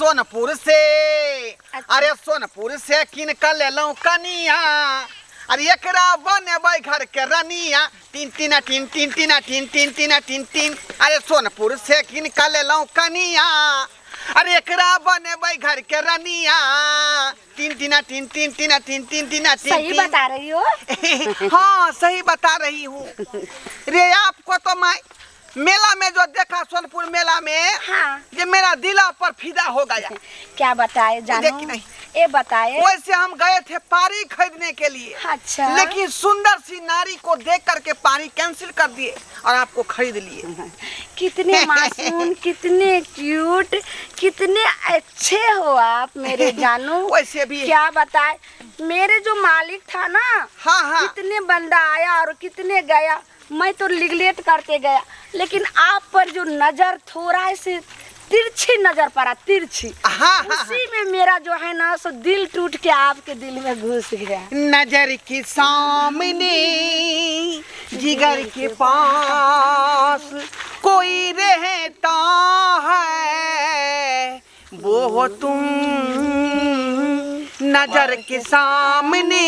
सोनपुर से। अरे सोनपुर से किन कर लेलहुँ कनिया, अरे एकरा बनेबै घर के रनिया। तीन तीन तीन तीन तीन तीन तीन तीन तीन तीन। अरे सोनपुर से किन कर लेलहुँ कनिया, अरे एकरा बनेबै घर के रनिया। तीन तीन तीन तीन तीन तीन तीन तीन तीन। सही बता रही हो? हाँ, सही बता रही हूँ रे। आपको तो मैं मेला में जो देखा, सोनपुर मेला में, ये मेरा दिला पर फिदा हो गया। क्या बताए जानू? देखी नहीं। ये बताए। वैसे हम गए थे पारी खरीदने के लिए। लेकिन सुंदर सी नारी को देख करके पारी कैंसिल कर दिए और आपको खरीद लिए। कितने मासूम, कितने क्यूट, कितने अच्छे हो आप मेरे जानू। वैसे भी क्या बताए, मेरे जो मालिक था ना, हाँ हाँ कितने बंदा आया और कितने गया, मैं तो निगलेक्ट करते गया, लेकिन आप पर जो नजर थोड़ा से तिरछी नजर पड़ा, तिरछी, हाँ हाँ हाँ। उसी में मेरा जो है ना सो दिल टूट के आपके दिल में घुस गया। नजर के सामने जिगर के पास कोई रहता है, वो हो तुम। नजर के सामने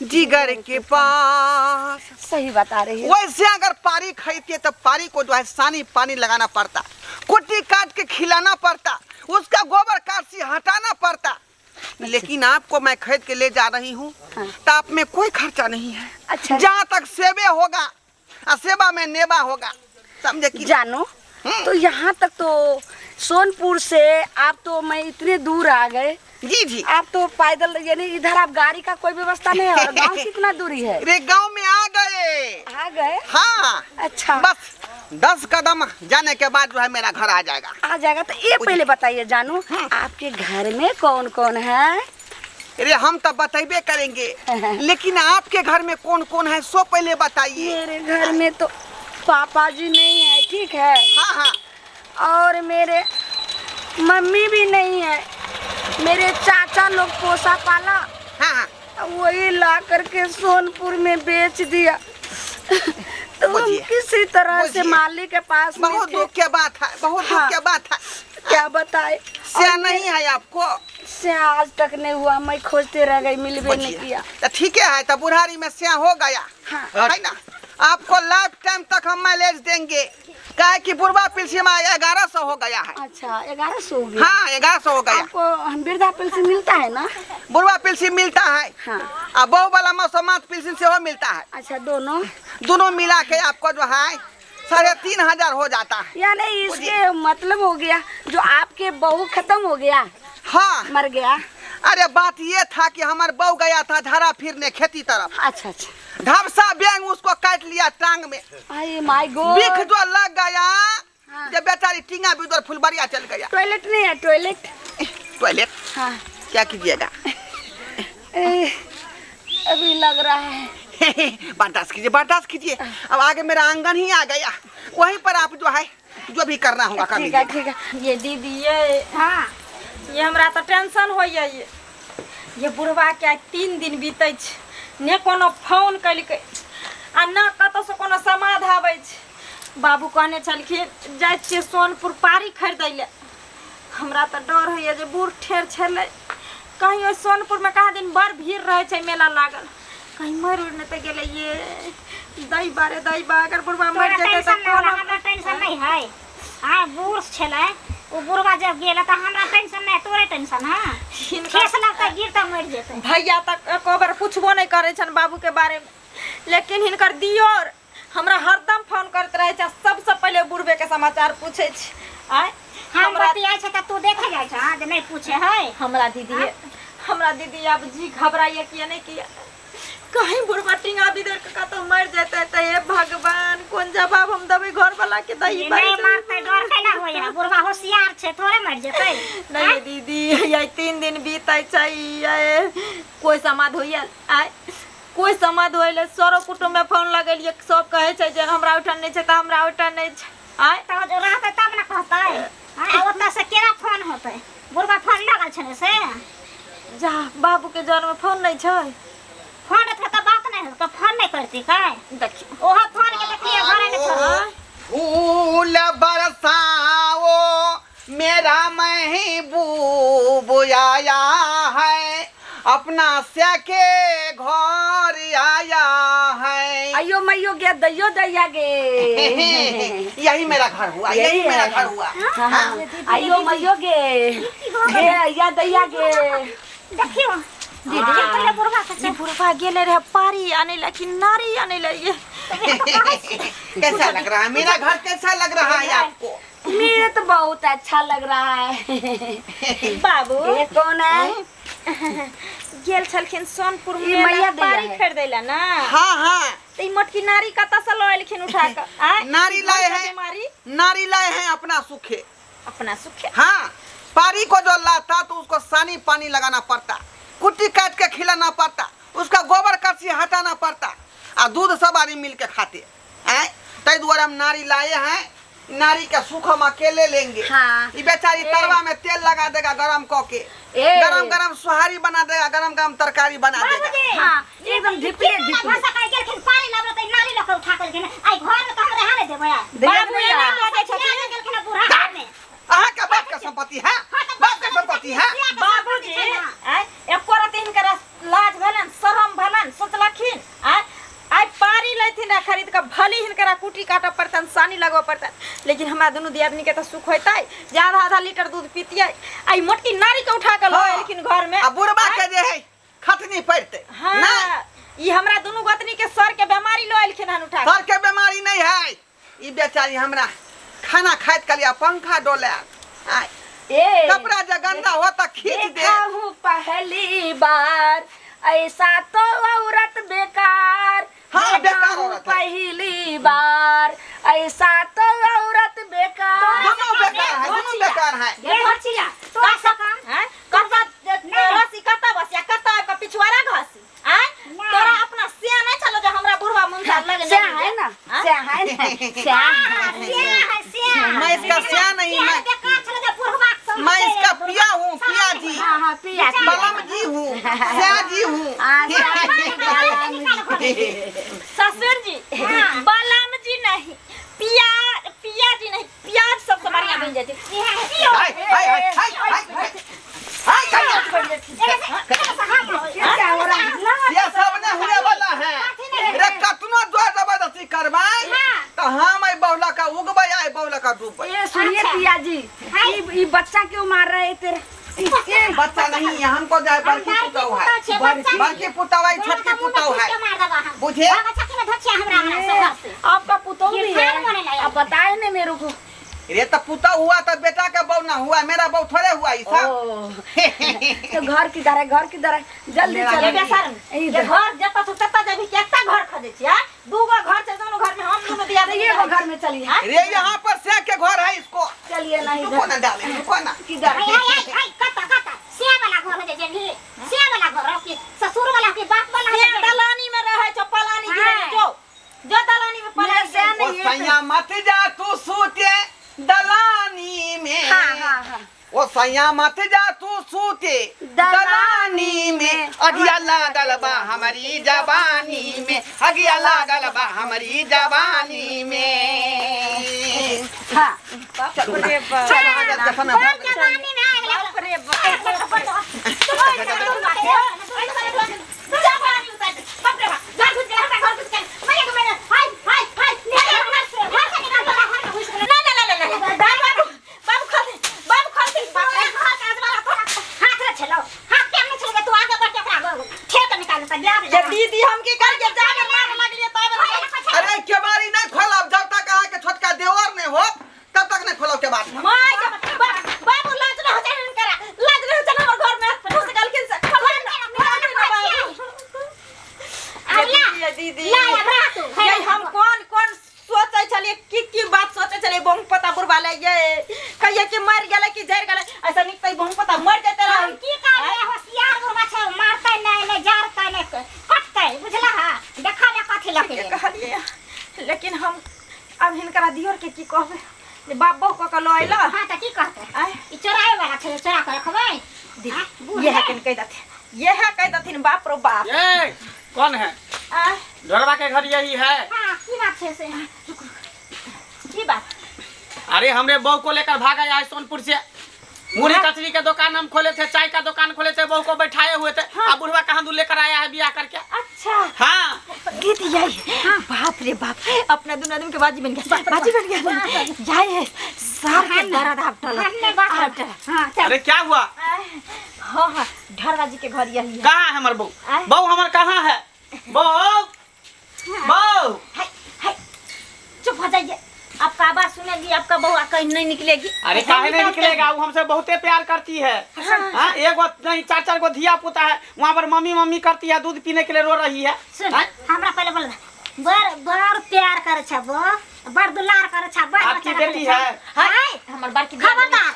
जिगर के पास। सही बता रही हो। वैसे अगर पारी खरीदती है तो पारी को जो है सानी पानी लगाना पड़ता, कुट्टी काट के खिलाना पड़ता, उसका गोबर काट हटाना पड़ता। लेकिन आपको मैं खरीद के ले जा रही हूँ तो आप में कोई खर्चा नहीं है। जहाँ तक सेवे होगा और सेवा में नेवा होगा, समझे कि जानू? तो यहाँ तक तो सोनपुर से आप तो मैं इतने दूर आ गए। जी जी। आप तो पैदल, यानी इधर आप गाड़ी का कोई व्यवस्था नहीं है, और गांव कितना दूरी है? अरे गांव में आ गए। आ गए? हाँ। बस 10 कदम जाने के बाद जो है मेरा घर आ जाएगा। आ जाएगा। तो ये पहले बताइए जानू, आपके घर में कौन कौन है? अरे हम तो बताइबे करेंगे, लेकिन आपके घर में कौन कौन है सो पहले बताइए। मेरे घर में तो पापा जी नहीं है, ठीक है? हाँ हाँ। और मेरे मम्मी भी नहीं है, मेरे चाचा लोग पोसा पाला, हाँ हाँ, वही ला करके सोनपुर में बेच दिया। तो हम किसी तरह से मालिक के पास। बहुत दुख के बात है, बहुत दुख के बात है। क्या बताए। से नहीं है आपको? से आज तक नहीं हुआ, मैं खोजते रह गई, मिलबे नहीं किया। तो ठीक है, तो बुढ़ारी में से हो गया। हाँ। है ना? आपको लाइफ टाइम तक हम माइलेज देंगे। काहे कि बुढ़वा पेंशन में 1100 हो गया है। अच्छा, 1100 हो गया। हाँ, 1100 हो गया। आपको वृद्धा पेंशन मिलता है ना? बुढ़वा पेंशन मिलता है। हाँ। और बहू वाला मौसमात पेंशन से हो मिलता है। अच्छा, दोनों? दोनों मिला के आपको जो है 3500 हो जाता है। यानी इसके मतलब हो गया जो आपके बहू खत्म हो गया। हाँ, मर गया। अरे बात ये था कि हमार बहू गया था धारा फिरने खेती तरफ। अच्छा अच्छा। धपसा बैंग उसको काट लिया टांग में। अरे my God. बिख जो लग गया। हाँ। जब बेचारी टींगा भी उधर फुलबरिया चल गया। टॉयलेट नहीं है? टॉयलेट? टॉयलेट? हाँ। क्या कीजिएगा? अभी लग रहा है। बर्दाश्त कीजिए, बर्दाश्त कीजिए। अब आगे मेरा आंगन ही आ गया, वहीं पर आप जो है जो भी करना होगा कर ठीक है, लीजिए। ठीक है। ये दीदी ये, हाँ, ये हमरा तो टेंशन होइए। ये बुढ़वा के आइ 3 दिन बीतै छै, ने कोनो फोन केलकै आ न कतौसँ कोनो समाद आबै छै। बाबू कहने छलखिन जाइ छियै सोनपुर पारी खरीदै लए। हमरा तऽ डर होइए जे बूढ़ ठेर छलै, कहीं ओहि सोनपुरमे कहाँ दिन बड़ भीड़ रहै छै, मेला लागल, कहीं मरि उरि नहि तऽ गेलै। ये दै बारे दै बा, अगर बुढ़वा मरि तोरा जेतै तऽ टेंशन नहि होला, कोनो हमरा टेंशन नहीं है। हाँ, बूढ़ छलै, ओ बुढ़वा जब गेल तऽ हमरा टेंशन नहीं, तोरे टेंशन है। ठेस लगतै गिरतै मरि जेतै। भैया तक एको बेर पुछबो नहि करै छनि बाबूके बारेमे, लेकिन हिनकर दियोर हमरा हरदम फोन करैत रहै छै, सबसँ पहिले बुढ़बेके समाचार पूछै छै। आँय हम हमरा बतियाइ छै तऽ तू देखे जाइ छ जे नहि पूछे है। हमरा दीदी, हमरा दीदी आब जी घबराइए किया नहि किया, कहीं बुढ़बा टिंगा बिदर के कतौ मरि जेतै तऽ हे भगवान कोन जवाब हम देबै घरवला के। दही नहि मारतै, डर केना होइए? बुढ़वा होशियार छै, थोड़े मरि जेतै। नहीं दीदी, ये 3 दिन बीतै छै, ये कोई समाध होइए? आय कोई समाध होइले? सरो कुटुम्ब में फोन लगेलियै, सब कहै छै जे हमरा ओहिठाम नहि छै तऽ हमरा ओहिठाम नहि छै। आय तऽ जे रहतै तब ने कहतै। आय ओतऽ से केना फोन होतै? बुढ़वा फोन लगल छलै से जा बाबू के जर में फोन नहीं छै। फोन रहतै तऽ बात नहि होतै, फोन नहि करती काय? देखियौ ओहो फोन के देखलियै घरे नहि छोड़ल। फूल बरसाओ मेरा महबूब आया है, अपना से के घर आया है। अयो मैयो गे दैयो दैया गे। यही मेरा घर हुआ, यही मेरा घर हुआ। हाँ, अयो मैयो गे गे अया दैया गे। देखियो दीदी पहिले बुढ़वा के ई बुढ़वा गेले रहे पारी आने ला कि नारी आने ला ये। कैसा लग रहा है मेरा घर, कैसा लग रहा है आपको? मेरे तो बहुत अच्छा लग रहा है। बाबू ये कौन है? गेल छलखिन सोनपुर ई में मैया दैया पारी है। खरीदै ला ना। हाँ हाँ। त ई मोटकी नारी कतऽ से लऽ एलखिन उठा कऽ? आँय? नारी लाए घर के हैं। बीमारी नारी लाए हैं अपना सुखे। अपना सुखे। हाँ, पारी को जो लाता तो उसको सानी पानी लगाना पड़ता, कुट्टी काट के खिलाना पड़ता, उसका गोबर करसी हटाना पड़ता, आ दूध सब आदमी मिल के खाते हैं। तै दुआरे हम नारी लाए हैं, नारी के सुख हम अकेले लेंगे। हाँ। ये बेचारी तरवा में तेल लगा देगा गरम क के, ए। गरम गरम सुहारी बना देगा, गरम गरम तरकारी बना देगा। बाबूजी हाँ, एकदम धिपले धिपले। भाषा कहि गेलखिन पानी लाबल त नाली लऽ के उठा के गेलखिन। आई घर में त हम रहा नहि देबै। दैया बाबू दैया। एना बाजै छथिन। गेलखिन बूढ़ा घर में। अहाँ के बाप के संपत्ति है, बाप के संपत्ति है। बाबूजी आँय एको रति हिनकर लाज भेलनि, शरम भेलनि, सोचलखिन आँय आइ पारी लेथिन रहे खरीद कऽ, भली हिनकरा कुटी काटऽ पड़तनि, सानी लगबऽ पड़तनि, लेकिन हमरा दुनू दियादनी के तऽ सुख होइतै जे आधा आधा लीटर दूध पीतियै। आ ई मोटकी नारी के उठा कऽ लऽ हाँ। एलखिन घर में। आ बुढ़बा के जे है खटनी पड़ते। हाँ, नहीं ई हमरा दुनू गोतनी के सर के बीमारी लऽ एलखिन हन उठा कऽ। सर के बीमारी नहीं है। ई बेचारी हमरा खाना खाइत कलिया पंखा डोले आय, ए कपड़ा जे गंदा हो त खींच दे। देखा हूँ पहली बार ऐसा तो औरत बेकार। हाँ, देखा बेकार हूँ औरत है। पहली बार ऐसा तो औरत बेकार। दोनों बेकार है, दोनों बेकार है। ये बचिया तोरा से काम आँय? कतऽ रस्सी कतऽ बसिया, कतऽ आबि कऽ पिछुआरा घसी? आँय? तोरा अपना सिया नहि छलौ जे हमरा बुढ़वा मुनसा लग से है ना, से है ना, से है। सिया है सिया। मैं इसका सिया नहीं, मैं बेकार छलै जे बुढ़वा के मैं इसका पिया हूँ, पिया जी, हाँ हाँ पिया पिया। बलम जी हूँ, सिया जी हूँ। हाँ, सिया ससुर जी बलम जी नहीं, पिया पिया जी नहीं, प्याज सबसे बढ़िया बन जाती। हाय हाय हाय हाय हाय हाय हाय। क्या हो रहा है? ये सब ने हुए वाला है। रे कतनो जोर जबरदस्ती करबै तो हम आई बहुला का उगबै, आई बहुला का डूबबै। ये सुनिए पिया जी, ये बच्चा क्यों मार रहे तेरे? बच्चा नहीं है, हमको जाए बड़की पुतौ है, बड़की पुतौ है, छोटकी पुतौ है, बुझे? आपका पुतौ भी है, आप बताए नहीं मेरे को। रे तो पुतौ हुआ तो बेटा का बहू ना हुआ, मेरा बहू थोड़े हुआ ई सब। तो घर किधर है, घर किधर है, जल्दी चलो। ये बेशर्म, ये घर जतऽ छौ ततऽ जेबही कि एकटा घर खोजै छी? आँय? दूगो घर छै, दुनू घर में हम दुनू दियादनी ये वो घर में चलिए। रे यहाँ पर से के घर है इसको, चलिए ना रुको इधर। ना डाले, रुको ना। किधर? दलानी में रहै छौ, पलानी गिरै जो जो दलानी में पलानी मेरा गिरै। ओ सैया मत जा तू सूते दलानी में। हाँ हाँ हाँ। ओ सैया मत जा तू सूते दलानी में, अगिया लागल बा हमारी जवानी में, अगिया लागल बा हमारी जवानी में। हाँ चलो ना, चलो ना, जब समय हो गया। बाप रे बाप। दीदी हम की करिए, जाबे मार लगलिए तब। अरे केबाड़ी नहीं खोलब जब तक अहाँ के छोटका देवर नहीं हो तब तक नहीं खोलब केबाड़ी। My के बाबू लाज न हो जाए हिनकरा, लाज न हो जाए हमर घर में घुस गेलखिन से। ये दीदी ये हम कौन कौन सोचै छलियै, की की बात सोचै छलियै। बहु पता बुढ़वा ले ये कहिए कि मर गेलै कि जरि गेलै, ऐसा नीक तऽ बहु पता मर जेतै रहै। की करबै, होशियार बुढ़वा छै, मारतै नहि, नहि जारतै, नहि कटतै, बुझला? देखा ने कथी लऽ के ठीके कहलियै, लेकिन हम अब हिनकरा दियोर के की कहबै जे बाप बहु कऽ के लऽ अयला। हां त की कहतै? आँय? ई चोराए वाला छै, चोरा के रखबै। दीदी इएह कनि कहि देथिन, इएह कहि देथिन। बाप रो बाप। ए कौन है? आँय? ढोरबा के घर यही है। हां की बात छै से? की बात? अरे हमरे बहू को लेकर भाग आया है सोनपुर से। मुरही कचरी के दुकान हम खोले थे, चाय का दुकान खोले थे, बहू को बैठाए हुए थे। अब बुढ़वा कहाँ दूर लेकर आया है बियाह करके। अच्छा। हाँ दीदी यही, बाप रे बाप, अपना दोनों आदमी के बाजी बन गया, बाजी बन गया। जाए है सार के दर्द आप टल। हमने बात आप टल। हाँ चल। अरे क्या हुआ? हाँ हाँ, ढरवा जी के घर यही है। कहाँ है हमार बहू? आय। बहू हमार कहाँ है? बहू, बहू। हाय हाय, चुप हो जाइए। आपका आवाज सुनेगी आपका बहू कहीं नहीं निकलेगी। अरे काहे नहीं निकलेगा, वो हमसे बहुते प्यार करती है। हाँ, एक गो नहीं चार चार गो धिया पुता है, वहाँ पर मम्मी मम्मी करती है, दूध पीने के लिए रो रही है। सुन हाँ? हमरा पहले बोल, बड़ बड़ प्यार करे छ बो, बड़ दुलार करे छ, बड़ आपकी बच्चा बेटी रखले छ। है? हाय, हमर बड़की खबरदार,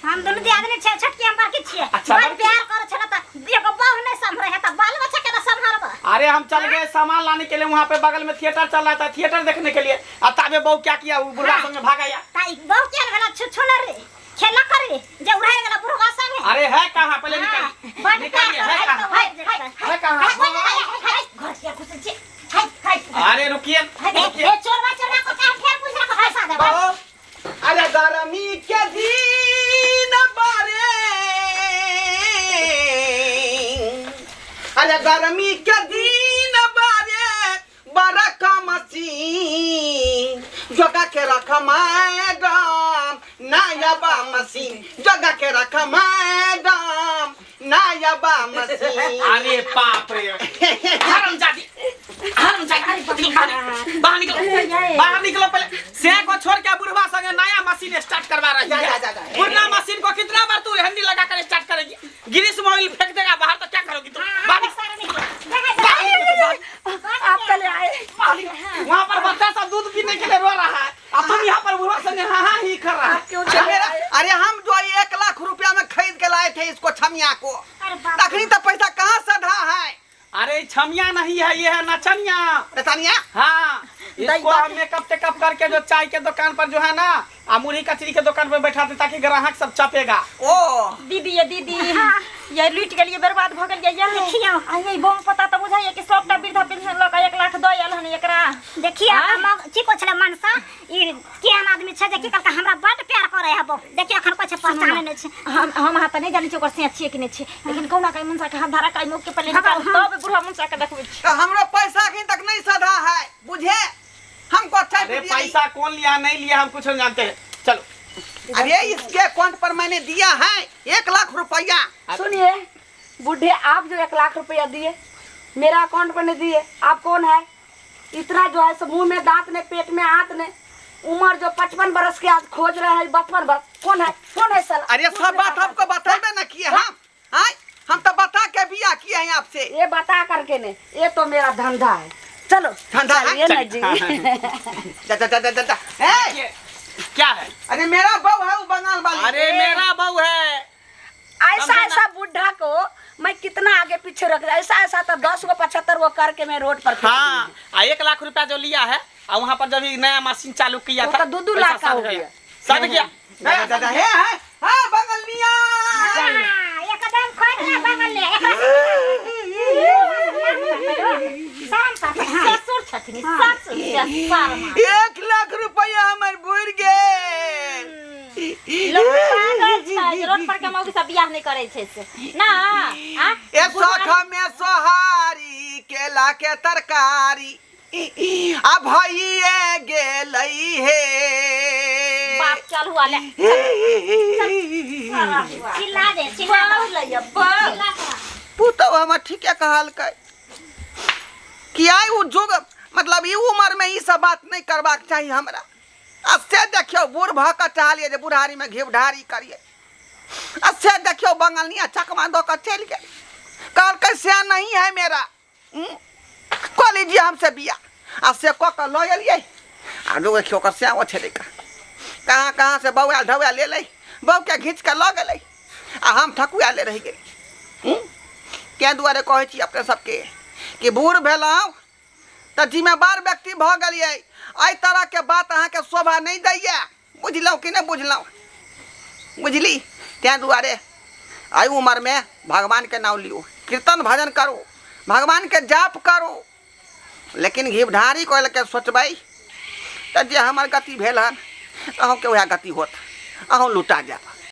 हम दोनों दियादनी छे, छोटकी हम बड़की छिए। अच्छा, बड़ बड़की। प्यार करे छ न त एगो बहू नहीं संभरे है त बाल बच्चा केना संभारब? अरे हम चल गए सामान लाने के लिए, वहाँ पे बगल में थिएटर चल रहा था, थिएटर देखने के लिए। अब ताबे बहू क्या किया, वो बुढ़ा संग में भाग आया। ता ई बहू केहन भेला छु न रे, खेला करे जे उड़ाय गेला बुढ़वा संगे। अरे है कहाँ, पहले हाँ, निकल बड़ प्यार निकलिए, है करे त कहाँ, हाय हाय है कहाँ? हाय हाय हाय, घर के घुसल छी। हाय हाय। अरे रुकिए, ए रुकिए। चोरवा चोरवा को काहे फेर पूछ रखो पैसा देबा? बहू अरे गरमी के दिन बारे, अरे गरमी के दिन बारे बड़ा कमसीन, जोगा के रख मैडम नया बा मशीन, जोगा के रख मैडम नया बा मशीन। अरे बाप रे, हरामजादी, हरामजादी, बाहर निकलो, बाहर निकलो पहले। से को छोड़ के बुढ़वा संगे नया मशीन स्टार्ट करवा रही जा, है। जा, जा, जा। पुराना मशीन को कितना बार तू हैंडल लगा कर स्टार्ट करेगी? गिरीश मोबाइल फेंक देगा बाहर तो क्या करोगी तुम? बाहर निकलो, बाहर निकलो, आप चले आए। बाहर निकलो। वहाँ पर बच्चा सब दूध पीने के लिए रो रहा है और तुम यहाँ पर बुढ़वा संगे हाँ हाँ ही कर रहा है। क्यों अरे चले मेरा, आए? अरे हम जो 1 लाख रुपया में खरीद के लाए थे इसको छमिया को, अरे बाप रे। तखनी तो पैसा कहाँ सधा है? अरे छमिया नहीं है, ये है नचनिया। नचनिया? हाँ, इसको हम मेकअप टेकअप करके जो चाय के दुकान पर जो है ना, आ मुरही कचरी के दुकान पर बैठाते ताकि ग्राहक सब चपेगा। ओ दीदी ये दीदी ये लूट गेलिए, बर्बाद भ गेलिए ये। देखियौ। आ ये बम पता त बुझाइए कि सबटा वृद्धा पेंशन ल के 1 लाख द आयल हन एकरा। देखिए हम की कहै छलै मनसा, ई केहन आदमी छै जे की कहलकै हमरा बड प्यार करे है बहू। देखिए अखन कहै छै पहचाने नहि छै। हम अहाँ त नहि जानै छी ओकर से छियै कि नहि छियै, लेकिन कहुना कहीं मनसा के हाथ धारा काई मुख के पहले निकाल तब बुढ़ा मनसा के देखबै छी। तो हमरो पैसा अखन तक नहीं सधा है, बुझे? हमको अच्छा अरे पैसा कौन लिया नहीं लिया हम कुछ नहीं जानते हैं। चलो। अरे इसके अकाउंट पर मैंने दिया है 1 लाख रुपया। सुनिए बुढ़े, आप जो 1 लाख रुपया दिए मेरा अकाउंट पर नहीं दिए, आप कौन है? इतना जो है सो मुंह में दांत ने, पेट में आंत ने, उम्र जो 55 बरस के आज खोज रहे हैं 55 बरस, कौन है, कौन है साला? अरे सब बात हमको बताबे न किए हम, हम तो बता के बियाह किए हैं आपसे। ये बता करके ने, ये तो मेरा धंधा है। चलो धंधा है? चलिए ना जी। जा जा जा जा जा। ए क्या है? अरे मेरा बहू है वो बंगाल वाली। अरे मेरा बहू है। ऐसा ऐसा बुढ़ा को मैं कितना आगे पीछे रख, ऐसा ऐसा तो 10 गो 75 गो करके मैं रोड पर। हाँ, 1 लाख रुपया जो लिया है और वहाँ पर जब नया मशीन चालू किया था तो 2-2 लाख का हो गया। सब गया। जा जा जा हे हां बंगलिया एकदम खोज ना बंगलिया ससुर छथिन, ससुर 1 लाख रुपया हमर बुड़ गेल। लोग पागल छै, रोड पर के मौगी सब बियाह नहीं करै छै से ना। आ ए सख में सोहारी केला के तरकारी आ भइए गेलै हे। बाप चल हुआ ले, चिल्ला दे, चिल्ला लइया बाप। पुतहु हमर ठीके कहलकै कि आइ उ जुग मतलब ई उम्र में ई सब बात नहीं करबाक चाही हमरा। आ से देखियौ बूढ़ भऽ कऽ चाहलियै जे बुढ़ारीमे घिवढारी करियै, आ से देखियौ बंगलनिया चकमा दऽ कऽ चलि गेल। कहलकै से नहीं है मेरा, कऽ लीजिए हमसे बियाह। आ से कऽ कऽ लऽ एलियै आ देखियौ ओकर सएह छलै, कहाँ कहाँ से बौआ ढौआ लेलै, बहूके घीच कऽ लऽ गेलै आ हम ठकुआले रहि गेली। ताहि दुआरे कहै छी अपने सबके कि बूढ़ भेलहुँ तऽ जिम्मेवार व्यक्ति भऽ गेलियै। एहि तरहके बात अहाँके शोभा नहि दैए, बुझलहुँ कि नहि बुझलहुँ? बुझली? ताहि दुआरे एहि उमरमे भगवानके नाम लियौ, कीर्तन भजन करू, भगवानके जाप करू, लेकिन घिवढारी कऽ लऽ के सोचबै तऽ जे हमर गति भेल हन अहूँके वएह गति होत, अहूँ लुटा जायब।